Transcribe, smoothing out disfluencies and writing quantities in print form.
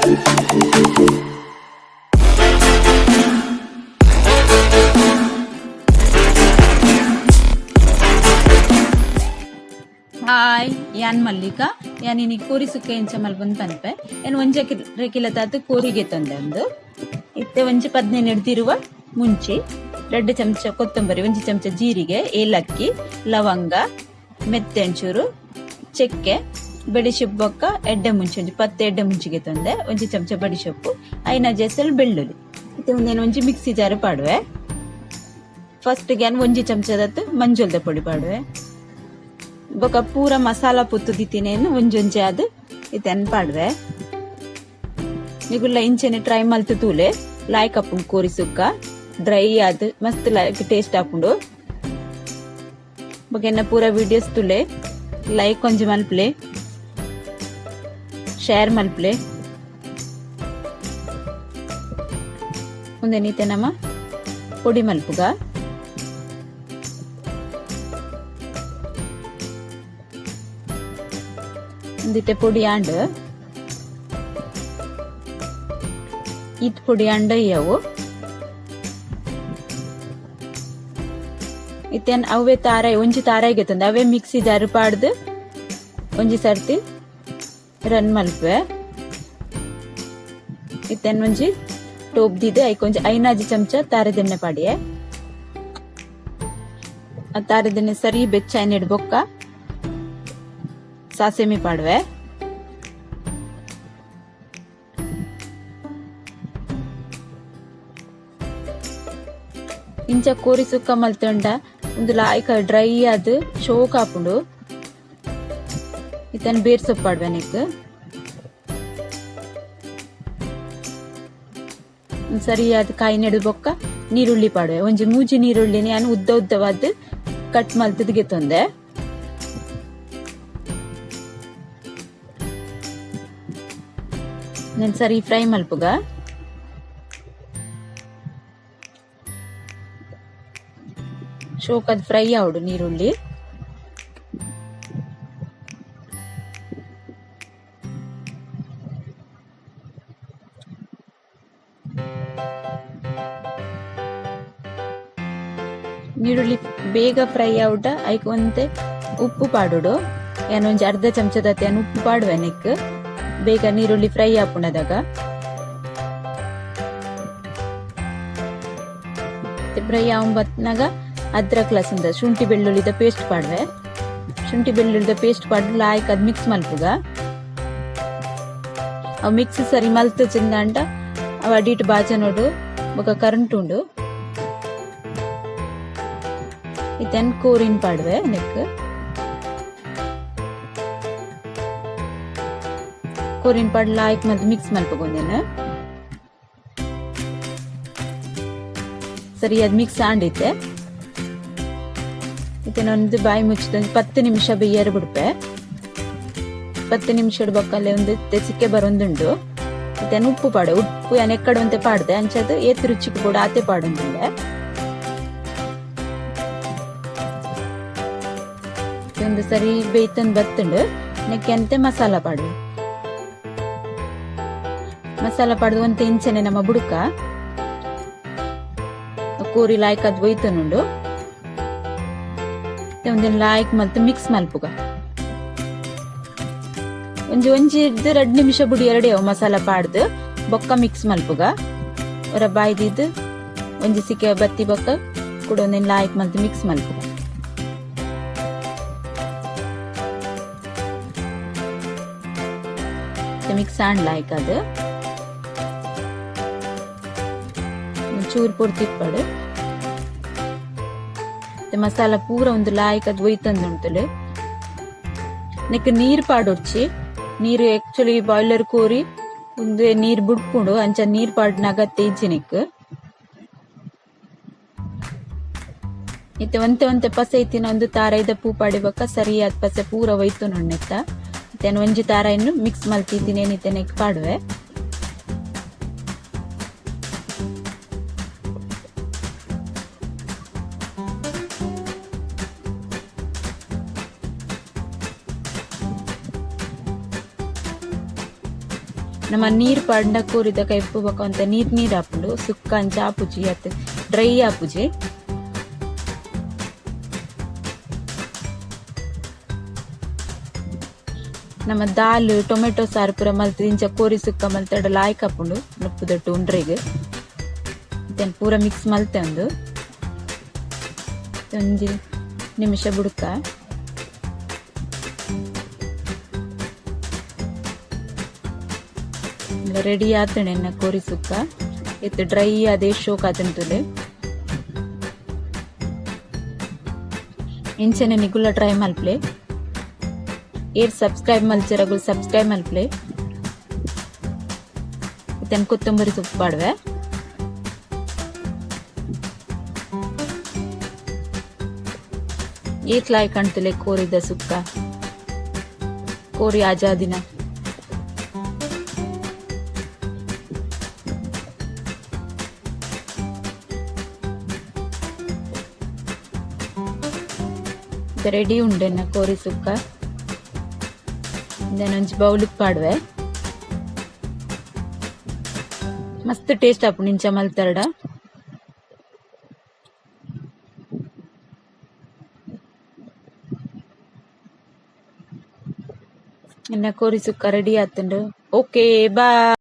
Hi, ಯಾನ್ ಮಲ್ಲಿಕಾ. ಯಾನ್ ಇನಿ ಕೋರಿ ಸುಕ್ಕ ಎಂಚ ಮಲ್ಪುಂದು ಪನ್ಪೆ. ಯಾನ್ ಒಂಜಿ ಕಿಲತಾತ್ ಕೋರಿಗೆ ತಂದೆ ಒಂದು ಇತ್ತೆ ಒಂಜಿ 15 ಹಿಡ್ದಿರುವ ಮುಂಚಿ, 2 ಚಮಚ ಕೊತ್ತಂಬರಿ, 1 ಚಮಚ ಜೀರಿಗೆ, ಏಲಕ್ಕಿ, ಲವಂಗ, ಮೆತ್ತೆಂಚೂರು, ಚಕ್ಕೆ, ಬಡಿಸೊಪ್ಪು ಬೊಕ್ಕ ಎಡ್ಡೆ ಮುಂಚಿ, ಒಂಜಿ 10 ಎಡ್ಡೆ ಮುಂಚಿಗೆ ತಂದೆ, 1 ಚಮಚ ಬಡಿಸೊಪ್ಪು, ಐನ ಜೆಸಲ್ ಬೆಳ್ಳುಳ್ಳಿ. ಇತ್ತೆ ಒಂದೇನು ಒಂಜಿ ಮಿಕ್ಸಿ ಜಾರು ಪಾಡುವೆ. ಫಸ್ಟ್ ಗ್ಯಾನ್ 1 ಚಮಚದತ್ತು ಮಂಜುಲ್ದ ಪೊಡಿ ಪಾಡುವೆ. ಬೊಕ ಪೂರ ಮಸಾಲ ಪುತ್ತು ದಿತ್ತಿನೇನು ಒಂಜೊಂಜಿ ಅದು ಇತ್ತನ್ ಪಾಡುವೆ. ನಿಗುಲ್ಲ ಇಂಚೆನೆ ಟ್ರೈ ಮಲ್ತು ತೂಲೆ ಲಾಯ್ಕ್ ಅಪ್ಪುಂಡು ಕೋರಿ ಸುಕ್ಕ ಡ್ರೈ ಆದ್ ಮಸ್ತ್ ಲೈಕ್ ಟೇಸ್ಟ್ ಆಪುಂಡು. ಬೊಕ ಎನ್ನ ಪೂರ ವಿಡಿಯೋಸ್ ತುಲೆ ಲೈಕ್ ಒಂಜಿ ಮಲ್ಪ್ಲೆ, ಶೇರ್ ಮಲ್ಪ್ಲೆ. ಉಂದೆನಿತೆ ನಮ ಪೊಡಿ ಮಲ್ಪುಗ. ಒಂದಿತ್ತೆ ಪೊಡಿ ಆಂಡ್ ಈತ್ ಪೊಡಿ ಅಂಡ ಅವು ಇತ್ತೇನ್ ಅವೇ ತಾರಾಯಿ ಒಂಜಿ ತಾರಾಯಿಗೆ ತಂದೆ ಅವೇ ಮಿಕ್ಸಿ ಜಾರು ಪಾಡ್ದು ಒಂಜಿ ಸರ್ತಿ ರನ್ ಮಲ್ಪೆ. ಇತ್ತೇನ್ ಒಂಜಿ ಟೋಪ್ ದಿದೆ ಐಕ್ ಒಂಜಿ ಐನಾಜಿ ಚಮಚ ತಾರೆದೆಣ್ಣೆ ಪಾಡಿಯೆ. ಆ ತಾರೆದೆಣ್ಣೆ ಸರಿ ಬೆಚ್ಚ ಬೊಕ್ಕ ಸಾಸೆಮಿ ಪಾಡುವೆ. ಇಂಚ ಕೋರಿ ಸುಕ್ಕ ಮಲ್ತೊಂಡ ಉಂದು ಲಾಯ್ಕ ಡ್ರೈ ಆದ್ ಶೋಕ್ ಆಪುಂಡು. ಇತ್ತನ್ ಬೇರ್ ಸೊಪ್ಪು ಪಾಡುವೆ ನೆಕ್. ಸರಿಯಾದ ಕಾಯಿ ನೆಡು ಬೊಕ್ಕ ನೀರುಳ್ಳಿ ಪಾಡುವೆ. ಒಂಜಿ ಮೂಜಿ ನೀರುಳ್ಳಿನಿ ಯಾನ್ ಉದ್ದ ಉದ್ದವಾದ್ ಕಟ್ ಮಲ್ತದ್ ಗೆತ್ತೊಂದೆ. ನೆನ್ ಸರಿ ಫ್ರೈ ಮಲ್ಪುಗ. ಶೋಕದ್ ಫ್ರೈ ಆವಡು ನೀರುಳ್ಳಿ. ನೀರುಳ್ಳಿ ಬೇಗ ಫ್ರೈ ಆವುಡ ಐಕ್ ಒಂತೆ ಉಪ್ಪು ಪಾಡೋಡು. ಯಾನ್ ಒಂಜಿ ಅರ್ಧ ಚಮಚದ ಯಾನ್ ಉಪ್ಪು ಪಾಡುವೆ ನೆಕ್. ಬೇಗ ನೀರುಳ್ಳಿ ಫ್ರೈ ಆಪುಂಡದಾಗ. ಫ್ರೈ ಆವನ್ ಬತ್ನಾಗ ಅದ್ರಕ್ ಲಸಂದ ಶುಂಠಿ ಬೆಳ್ಳುಳ್ಳಿದ ಪೇಸ್ಟ್ ಪಾಡುವೆ. ಶುಂಠಿ ಬೆಳ್ಳುಳ್ಳಿದ ಪೇಸ್ಟ್ ಪಾಡ್ ಲಾಯ್ಕ್ ಅದ್ ಮಿಕ್ಸ್ ಮಲ್ಪುಗ. ಅವ್ ಮಿಕ್ಸ್ ಸರಿ ಮಲ್ತ್ ಚಿಂದಾಂಡ ಅವ್ ಅಡಿಟ್ ಬಾಜ ನೋಡು ಬೊಕ ಕರೆಂಟ್ ಉಂಡು. ಇತ್ತನ್ ಕೋರಿನ್ ಪಾಡುವೆ ನೆಕ್. ಕೋರಿನ್ ಪಾಡ್ ಲಾಯ್ಕ್ ಮಲ್ತ್ ಮಿಕ್ಸ್ ಮಲ್ಪುಗೊಂದೇನ. ಸರಿ ಅದ್ ಮಿಕ್ಸ್ ಆಂಡಿತ್ತೆ. ಇತ್ತೇನ ಒಂದು ಬಾಯಿ ಮುಚ್ಚಿದ 10 ನಿಮಿಷ ಬೇಯರು ಬಿಡ್ಪೆ. 10 ನಿಮಿಷ ಬೊಕ್ಕಲೆ ಒಂದು ಸಿಕ್ಕೆ ಬರೊಂದುಂಡು. ಇತ್ತೇನ ಉಪ್ಪು ಪಾಡು. ಉಪ್ಪು ಯಾನ್ ಎಕ್ಕಡ ಒಂತೆ ಪಾಡ್ದೆ ಅಂಚದ ಏತ್ ರುಚಿಕ್ ಬೋಡು ಆತೆ ಪಾಡೊಂದುಲ್ಲೆ. ಒಂದು ಸರಿ ಬೇಯ್ತಂದ್ ಬತ್ತುಂಡು. ನೆಕ್ಕೆ ಅಂತೆ ಮಸಾಲ ಪಾಡು. ಮಸಾಲ ಪಾಡ್ದು ಒಂತೆ ಇಂಚನೆ ನಮ್ಮ ಬುಡುಕ ಕೋರಿ ಲಾಯ್ಕ್ ಅದ್ ಒಯ್ತನುಂಡು. ಒಂದಿನ ಲಾಯ್ಕ್ ಮಲ್ತ್ ಮಿಕ್ಸ್ ಮಲ್ಪುಗ. ಒಂಜಿ ಒಂಜಿ 2 ನಿಮಿಷ ಬುಡಿ ಎರಡೇ ಮಸಾಲ ಪಾಡ್ದು ಬೊಕ್ಕ ಮಿಕ್ಸ್ ಮಲ್ಪುಗ. ಹೊರ ಬಾಯ್ದಿದ್ದು ಒಂಜಿ ಸಿಕ್ಕ ಬತ್ತಿ ಬೊಕ್ಕ ಕೂಡ ಒಂದಿನ ಲಾಯ್ಕ್ ಮಲ್ತ್ ಮಿಕ್ಸ್ ಮಲ್ಪುಗ. ಮಿಕ್ಸ್ ಆಂಡ್ ಲಾಯ್ಕ್ ಅದು ಚೂರು ಪೊರ್ತಿಪ್ಪಡು. ಮಸಾಲ ಪೂರ ಒಂದು ಲಾಯ್ಕ್ ಅದು ಒಯ್ತಂದು ಉಂಟುಲೆ. ನೆಕ್ ನೀರ್ ಪಾಡೊಡ್ಚಿ. ನೀರು ಆಕ್ಚುಲಿ ಬಾಯ್ಲರ್ ಕೋರಿ ಒಂದು ನೀರ್ ಬುಡ್ಪುಂಡು. ಅಂಚ ನೀರ್ ಪಾಡ್ನಾಗ ತೇಜಿ ನೆಕ್. ಇತ್ತೆ ಒಂತೆ ಒಂತೆ ಪಸೆ ಇತ್ತಿನ ಒಂದು ತಾರಾಯ್ದ ಪೂ ಪಾಡಿಬೊಕ್ಕ ಸರಿಯಾದ ಪಸೆ ಪೂರ ಒಯ್ತು ನೆತ್ತ. ಇತ್ತೆ ಒಂಜಿ ತಾರಾಯನ್ನು ಮಿಕ್ಸ್ ಮಲ್ತಿದ್ದೀನಿ ಏನಿತ್ತೆ ನೆಕ್ ಪಾಡುವೆ. ನಮ ನೀರ್ ಪಾಡ್ಂಡ ಕೋರಿದ ಕೈಪು ಬೊಕ ಒಂತೆ ನೀರ್ ನೀರ್ ಆಪುಂಡು ಸುಕ್ಕ ಅಂಚ ಆಪುಜಿ ಅತ್ ಡ್ರೈ ಆಪುಜಿ. ನಮ ದಾಲ್ ಟೊಮೆಟೊ ಸಾರು ಪೂರ ಮಲ್ತ್ ಇಂಚ ಕೋರಿ ಸುಕ್ಕ ಮಲ್ತಡ ಲಾಯ್ಕ್ ಆಪುಂಡು ನುಪ್ಪುದೊಟ್ಟು ಉಂಡ್ರೆಗ್. ಇತ್ತೆ ಪೂರ ಮಿಕ್ಸ್ ಮಲ್ತೆ ಉಂದು ಒಂಜಿ ನಿಮಿಷ ಬುಡ್ಕ. ರೆಡಿ ಆತುಂಡು ಎನ್ನ ಕೋರಿ ಸುಕ್ಕ. ಇತ್ತೆ ಡ್ರೈ ಆದ್ ಶೋಕ್ ಆತುಂಡು ತೂಲೆ. ಇಂಚನೆ ನಿಕುಲ ಟ್ರೈ ಮಲ್ಪುಲೆ. ಏರ್ ಸಬ್ಸ್ಕ್ರೈಬ್ ಮಲ್ಚೆರ್ ಅಗುಲು ಸಬ್ಸ್ಕ್ರೈಬ್ ಮಲ್ಪುಲೆ. ಇತ್ತೆ ಕೊತ್ತಂಬರಿ ಸೊಪ್ಪು ಪಾಡುವೆ. ಏತ್ ಲಾಯ್ಕ್ ಅಂಟುಲೆ ಕೋರಿದ ಸುಕ್ಕ. ಕೋರಿ ಆಜಾದಿನ. ರೆಡಿ ಉಂಡು ಎನ್ನ ಕೋರಿ ಸುಕ್ಕ. ಇಂದೆನ್ ಒಂಜಿ ಬೌಲ್ ಪಾಡುವೆ. ಮಸ್ತ್ ಟೇಸ್ಟ್ ಆಪುಂಡು ಇಂಚ ಮಲ್ತರ್ಡ. ಎನ್ನ ಕೋರಿ ಸುಕ್ಕ ರೆಡಿ ಆತುಂಡು. Okay bye.